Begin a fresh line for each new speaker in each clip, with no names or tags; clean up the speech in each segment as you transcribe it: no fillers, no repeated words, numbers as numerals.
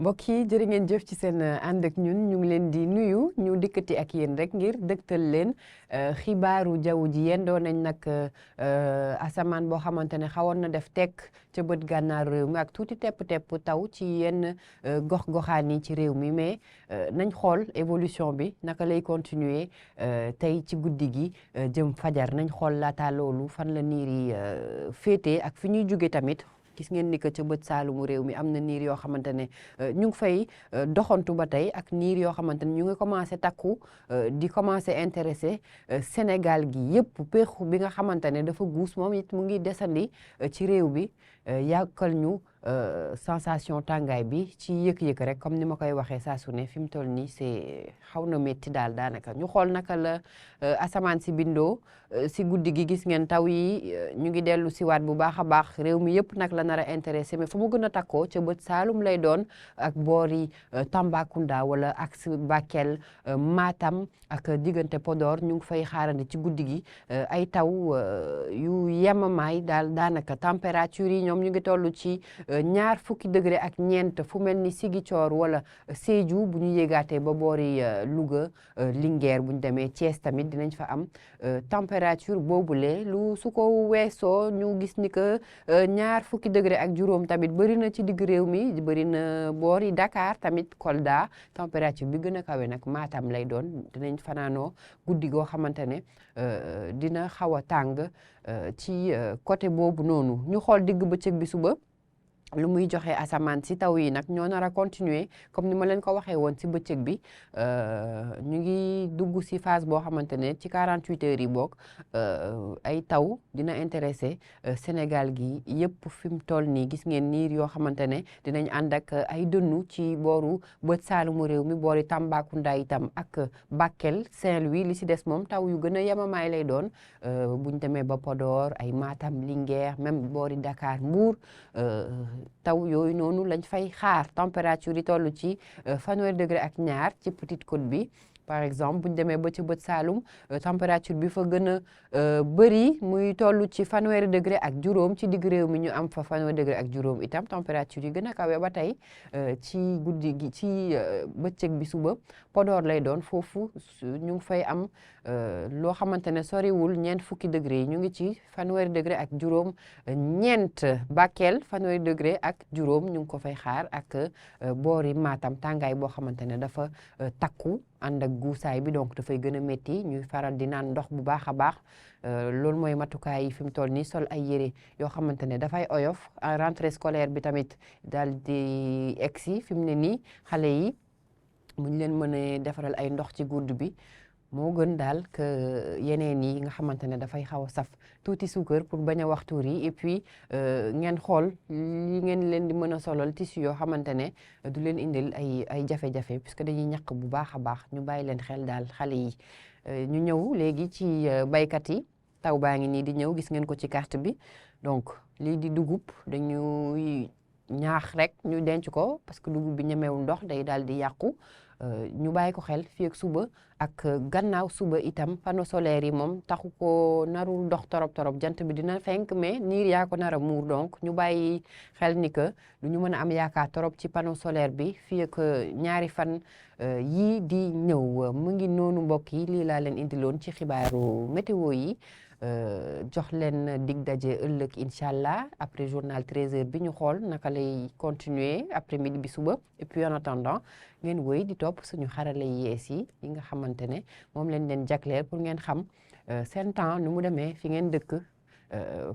mbokk yi jërë ngeen jëf ci seen ànd ak ñun ñu ngi leen di nuyu ñu dikkati ak yéen rek ngir dëgtal leen xibaaru jaww ji yendoo nañ nag asamaan boo xamante ne xawoon na def tekk ca bët gànnaar réew mi ak tuuti tepp-tepp taw ci yenn gox-goxaan yi ci réew mi mais nañ xool évolution bi naka lay continuer tey ci guddi gi jëm fajar nañ xool laata loolu fan la niir yi féete ak fi ñuy jóge tamit. gis ngeen ni que ca bët saalumu réew mi am na niir yoo xamante ne ñu ngi fay doxantu ba tey ak niir yoo xamante ne ñu ngi commencé takku di commencé intéressé Sénégal gi yëpp péexu bi nga xamante ne dafa guus moom it mu ngi desandi ci réew bi yàkkal ñu sensation tàngaay bi ci yëkk-yëkk rek comme ni ma koy waxee saa su ne fi mu toll nii c'est xaw na métti daal daanaka ñu xool naka la asamaan si bindoo si guddi gi gis ngeen taw yi ñu ngi dellu siwaat bu baax a baax réew mi yëpp nag la nar a intéressé mais fu mu gën a takkoo ca bët saalum lay doon ak boori Tambacounda wala ak Bakel Matam ak diggante Podor ñu ngi fay xaarandi ci guddi gi ay taw yu yemamaay daal daanaka température yi ñoom ñu ngi toll ci ñaar fukki degré ak ñeent fu mel ni Ziguinchor wala Sédhiou bu ñu yéegaatee ba boori Louga Linguère bu ñu demee Thiès tamit dinañ fa am température boobule lu su ko weesoo ñu gis ni que ñaar fukki degré ak juróom tamit bëri na ci digg réew mi bëri na boori Dakar tamit Kolda température bi gën a kawe nag Matam lay doon dinañ fanaanoo guddi goo xamante ne dina xaw a tàng ci côté boobu noonu ñu xool digg bëccëg bi suba lu muy joxe asamaan si taw yi nag ñoo nar a continuer comme ni ma leen ko waxee woon si bëccëg bi ñu ngi dugg si phase boo xamante ne ci 48 heures yi boog ay taw dina intéressé Sénégal gi yëpp fi mu toll nii gis ngeen niir yoo xamante ne dinañ ànd ak ay dënnu ci booru bët saalumu réew mi boori Tambacounda itam ak Bakel Saint-Louis li si des moom taw yu gën a yemamaay lay doon buñ demee ba Podor ay Matam Linguère même boori Dakar Mbour taw yooyu noonu lañ fay xaar température yi toll ci fanweeri degré ak ñaar ci Petite Côte bi par exemple bu ñu demee ba ci bët Saalum température bi fa gën a bëri muy toll ci fanweeri degré ak juróom ci digg réew mi ñu am fa fanweeri degré ak juróom itam température yi gën a kawe ba tey ci guddi gi ci bëccëg bi suba Podor lay doon foofu ñu ngi fay am loo xamante ne soriwul ñeent fukki degré yi ñu ngi ci fanweeri degré ak juróom ñeent Bakel fanweeri degré ak juróom ñu ngi ko fay xaar ak boori Matam tàngaay boo xamante ne dafa takku ànd ak guusaay bi donc dafay gën a métti ñuy faral di naan ndox bu baax a baax loolu mooy matukaay yi fi mu toll nii sol ay yére yoo xamante ne dafay oyof rentrée scolaire bi tamit daal di egsi fi mu ne nii xale yi bu ñu leen mën a defaral ay ndox ci guddi bi moo gën daal que yeneen yi nga xamante ne dafay xaw a saf tuuti suukar pour bañ a wax tuur yi et puis ngeen xool li ngeen leen di mën a solal tissu yoo xamante ne du leen indil ay jafe-jafe puisque dañuy ñàkk bu baax a baax ñu bàyyi leen xel daal xale yi ñu ñëw léegi ci baykat yi taw baa ngi nii di ñëw gis ngeen ko ci carte bi donc lii di dugub dañuy ñaax rek ñu denc ko parce que dugub bi ñemewul ndox day daal di yàqu ñu bàyyi ko xel fii ak suba ak gannaaw suba itam panneau solaire yi moom taxu ko narul dox torop jant bi dina fenk mais niir yaa ko nar a muur donc ñu bàyyi xel ni que du ñu mën a am yaakaar torop ci panneau solaire bi fii ak ñaari fan yii di ñëw mu ngi noonu mbokk yi lii laa leen indiloon ci xibaaru météo yi jox leen dig daje ëllëg incha allah après journal 13h bi ñu xool naka lay continuer après midi bi suba et puis en attendant ngeen wéy di topp suñu xarale yees yi nga xamante ne moom leen jagleel pour ngeen xam seen temps nu mu demee fi ngeen dëkk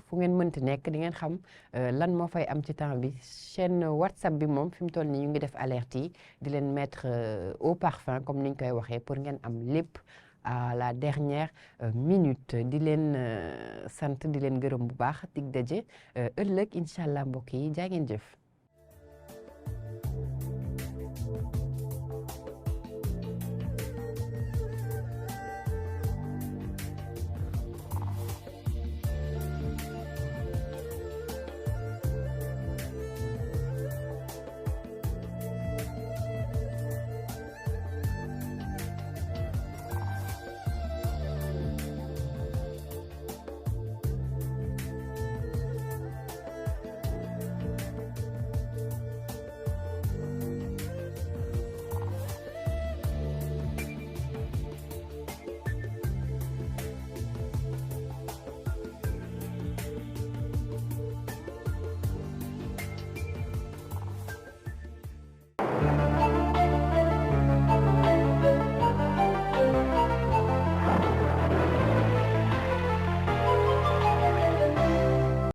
fu ngeen mënti nekk di ngeen xam lan moo fay am ci temps bi chaîne WhatsApp bi moom fi mu toll nii ñu ngi def alerte yi di leen mettre au parfum comme niñ koy waxee pour ngeen am lépp à la dernière minute di leen sant di leen gërëm bu baax dig daje ëllëg incha allah mbokk yi jaa ngeen jëf.